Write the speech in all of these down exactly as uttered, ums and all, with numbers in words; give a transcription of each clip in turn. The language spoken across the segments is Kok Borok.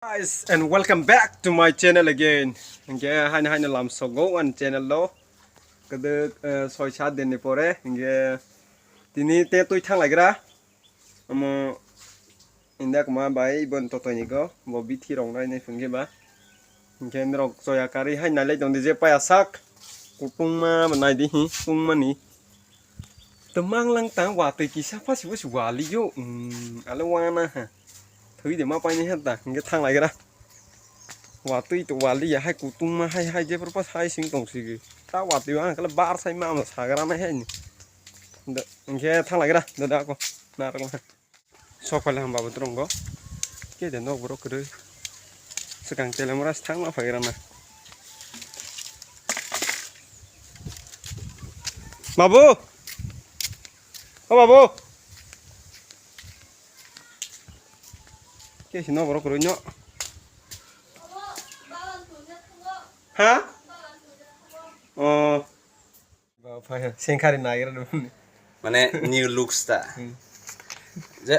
Guys, and welcome back to my channel again. Hingke haino haino lamsogo ani channel lo. Kedek, eh, soi sat din ni pore hingke tini te twi thang lagira. Omo inda kuma bai bon totoi ni go bo bithi rong nai nai phun ke ba. Hingke norok choya kari hai nai lai tong di je paya sak. Kutung ma nai di hi tung mani. Twmang lang tang watwi kisa phasi phasi wali yo. Hmm, ale wana ha. Thwi de ma paini ha ta. Hingke thang lagira. Watwi to wali ya hai kutung ma hai hai je purpose hai sing tong sigi. Ta watwi ang kala bar sai ma ma sagra na hai ni. Da, hingke thang lagira. Da da ko. Na rang. Sok pale ham babu trongo. Ke de nok borok kwrwi. Swkang telemora thang ma phagira na. Babu! O babu! Ke sino borok kwrwi no. Ha? O. Ba, phai, sengkari nagira dum. Mane new looks ta. Hmm. Je,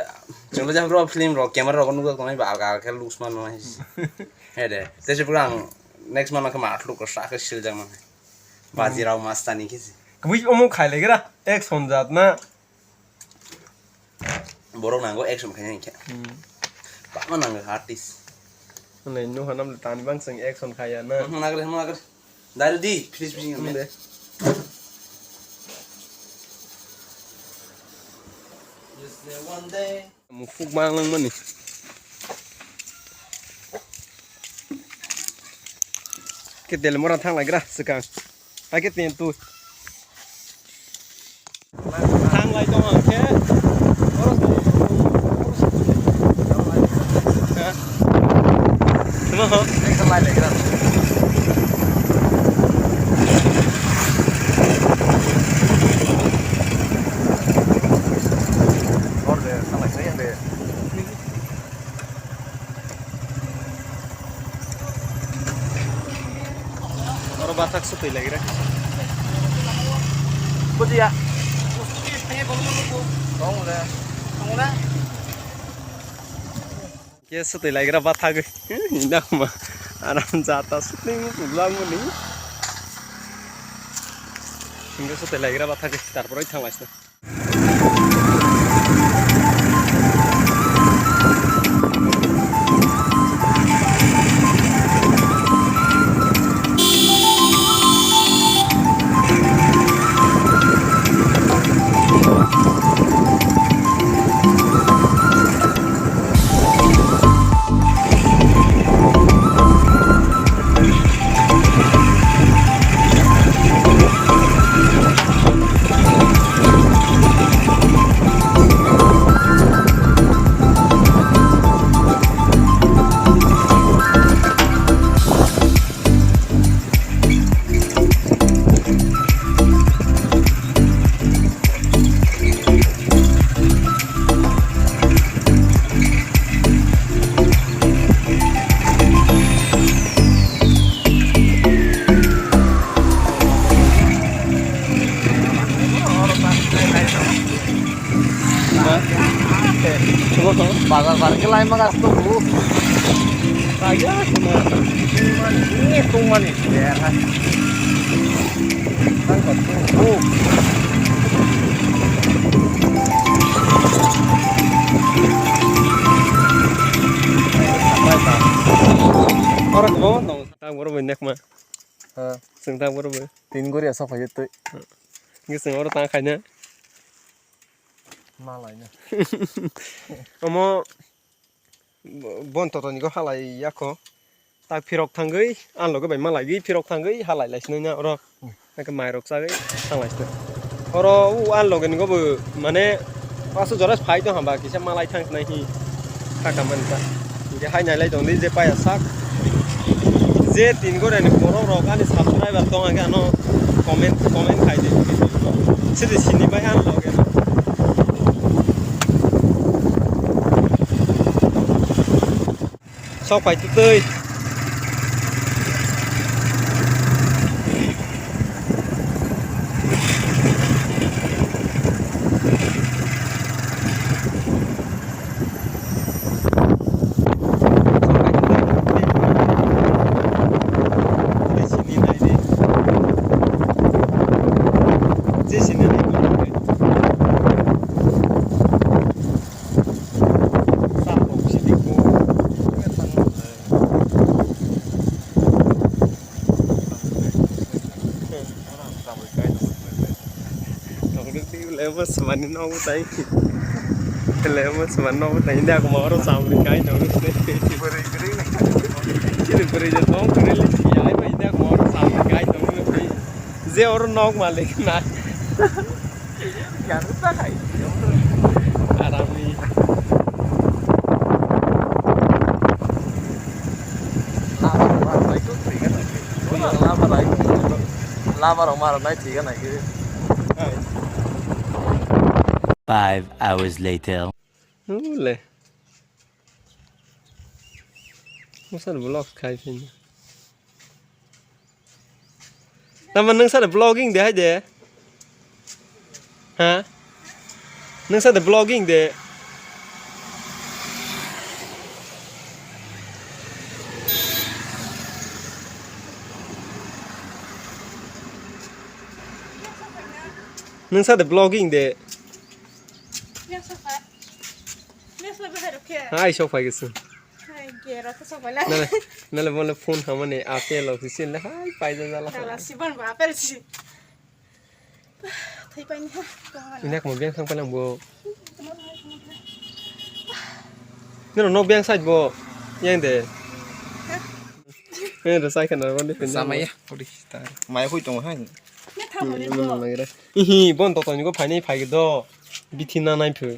chwngno jang bro film rok, camera rok nukjak tongnai ba alka alka looks man nai. He de. Te se pura ang next man khe ma look sa khe sil jang nai. Bajirao Mastani khe si. Kwi omo khai legra, action jat na. Borok nango action khaina hinkhe. Hmm. Bama nango artist. Nai no hanam tani bang seng action khaya na. Hmm, nagre, hmm, nagre. Dari di, finish, finish. Hmm, de. Just one day. Mufuk bang lang mani. Ke del mora thang lagra swkang. Hai ke tin tu. Thang lai tong ang khe. Oro se, oro se. Ha? Tuma ho? Ekta lai lai gra. Or de, thang lai sai de. Oro bathak swtwi lagira. Bujiya. Tong le. Tong le. Ke swtwi lagira bathak. Inda ma. Aram jata swtwi mu pulang mu ni. Inda swtwi lagira bathak. Tarpore thang lai sna. Bazar bar khe lai ma gas to bu. Kaya kuma. Ini tungmani. Oro kwbangma tongo. Tang borok bai nekma. Ha. Chwng tang borok bai. Tin gori asa phai twi. Nge chwng oro tang khaina. Malai na. Omo Bo-, bon totoni go halai yakho. Tak phirok thangwi, ang loge bai malai gwi phirok thangwi halai lai sinai na oro. Hmm. Hake mai rok chagwi thang lai sinai. Oro u ang loge ni go bo mane paso jora phai tong hamba kisa malai thang sinai hi. Kaka man ta. Hingke hai nai lai tong di je paya sak. Je tin gore ni borok rok ani subscriber tong hake ano comment, comment khai di. Sidi sini bai ang loge. Sok pai twi. Lemo swmani nogo tai. Lemo swmani nogo tai. India ko moro samri kai nogo. Bwrwi bwrwi. Chini bwrwi je tong bwrwi li si ai ba india ko moro samri kai nogo tai. Je oro nok malik na. Yang ta kai. Arami. Lama rok mara nai thwi gana. Lama rok mara nai thwi gana. Five hours later. Ule. Masa vlog khai phini. Tama nwng sa de vlogging de hai de. Ha? Nwng sa de vlogging de. Nwng sa de vlogging de. Hai sok phai gese. Nale nale mole phone hamani apel office le hai paida jala. Dala siban ba apel si. Thai pai ni ha. Inak mo biang thang palang bo. Nero nok biang side bo. Yang de. Nero sai khana bo ni. Samaya. Mai hui tong hai. Ne thamani bo. Ihi bon to to ni go phai nai phai do. Bithi na nai phu.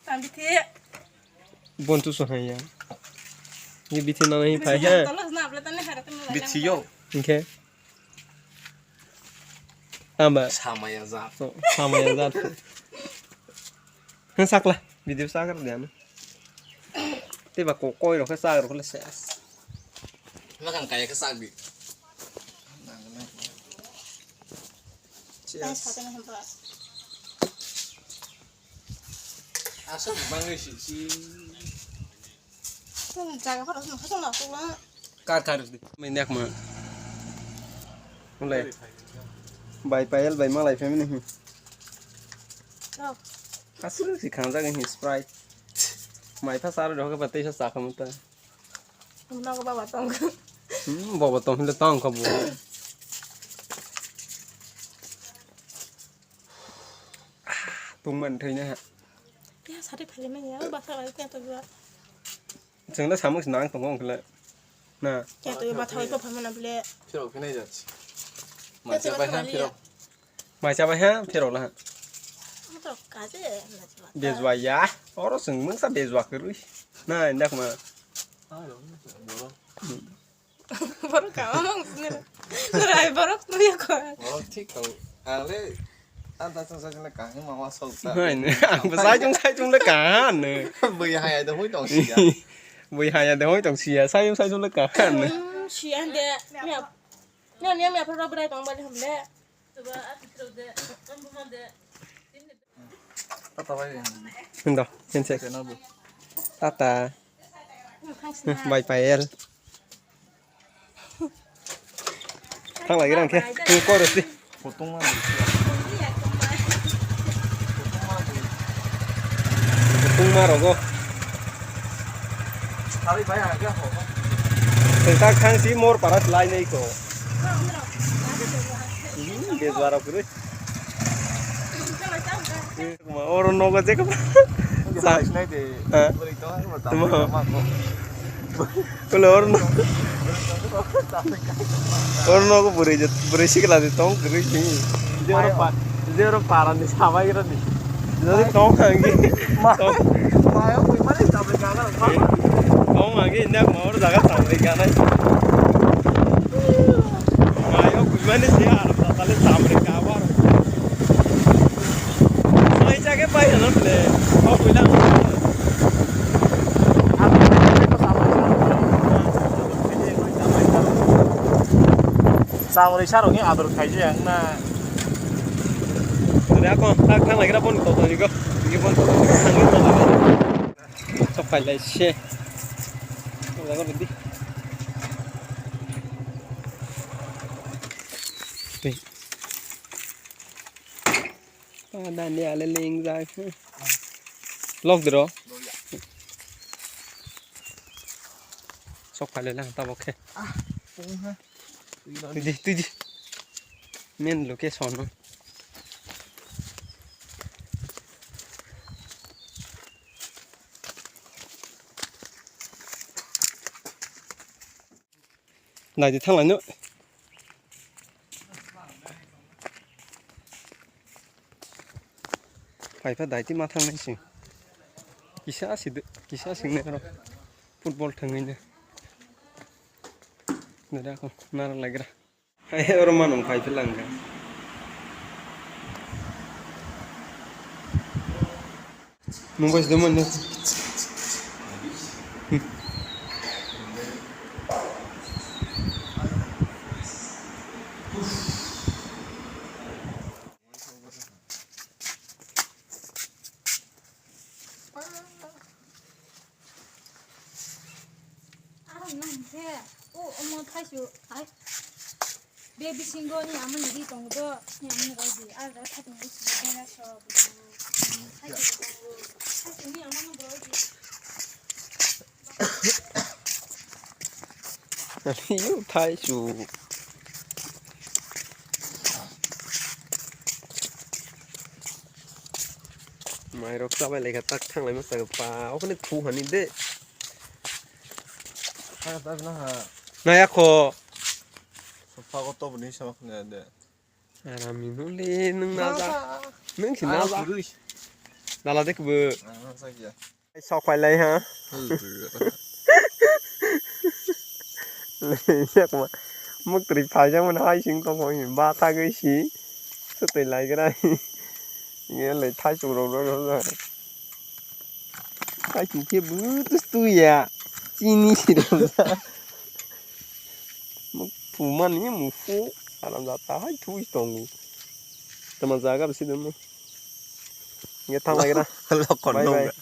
Tam bithi. Bon tu so hai ya. Ni bithi na nai phai ha. Bithi yo. Oke. Tamba. Samaya jat. Samaya jat. Hen sakla. Video sakar dia na. Te ba ko koi ro khe sakar khle ses. Makan kaya khe sak di. Cheers. Aswk bangwi si si. Jaga phano khasong na khula. Kar kar di. Mai nek ma. Ulai. Bai payal bai malai family hi. Aswk si khang jaga hi Sprite. Mai pha sar do ka patei sa sa khamta. Nogo baba tong. Hmm, baba tong hile tong ka bo. Tungman thwina ha. Ya sari phali manya ba sa bai kya to ba. Chwngno samung se nang tongo wngkhle. Na. Kya to ba thawai pa phamana ble. Phirok phinai jat. Macha bai ha phirok. Macha bai ha phirok la. Mo to kaje. Bejwa ya. Oro chwng mungsa bejwa kwrwi. Na indak ma. Borok kama mang sini. Rai borok tuh ya kok. Borok thik kau. Ang le. Ang ta chung sai chung le kaham ma wa sok ta. Hai ne. Ang ba sai chung sai chung le kaham ne. Bui hai ai da hui tong sia. Bui hai ai da hui tong sia. Sai chung sai chung le kaham ne. Hmm, sia de. Mia. Nya nya mia phra brai tong ba de ham le. Tata bai. Hindo, handshake. Tata. Bai payel. Thang lagi rang khe. Ni koro si. Putungma. Putungma rogo. Tari bai ha khe ho. Tengtak thang si mor para slai nei ko. Hmm, bejwaro kwrwi. Oro nogo je kwbang. Sa sinai de. Ha? Tamo. Kole oro no-, oro nogo bwrwi je, bwrwi sikla de tong kwrwi si. Je oro pa-, je oro para ni sabai gra ni. Jodi tong hangi. Ma. Tong. Ma yo koi mani sabai gra na. Tong hangi indak ma oro jaga sabai gra na. Mayo kuimani si aro tatale samre kabar. Sai jage pai hano ble. Kau kuila. Samre sarong ni ador khaiji ang na. Ore ako tak thang lagira bon to to ni go. Ni bon to to ni go. Sok phai lai se. Jaga rwdi. Tei. Pada ni ale ling jak. Lok dro. Sok phai lai lang tabok khe. Ah, pung ha. Tuji, tuji. Main location no. Daidi thanglaino. Phai pha daiti ma thangnai se. Kisa si de, kisa singnai oro. Football thangwi ne. Nada ko nara lagra. Hai oro manung phai pha langkha. Mungkos de mano. Ang nang se, o omo thaisu, ai. Be bisingo ni amani ri tongo do, ni amani rodi, ar da thaisu ni si bera so. Thaisu ni amani rodi. Yo thaisu. Mairok chabai laikha tak thanglai masa pa, okhone thu hani de. Naya kho. Sofa ko to bini sama khna de. Arami nole nung naja. Nung si naja. Dala de kbu. Sok pai lai ha. Yak ma. Muk tri phai jang mana hai sing ko phai ba ta gei si. Sutui lai gra. Nge le thai chung ro ro ro. Hai sing ke bu tu stu ya. Chini si ro. Muk phu mani muk phu. Alam jata hai thu tongu. Tama jaga bisi dum. Nge thang lai gra. Lokon bye bye.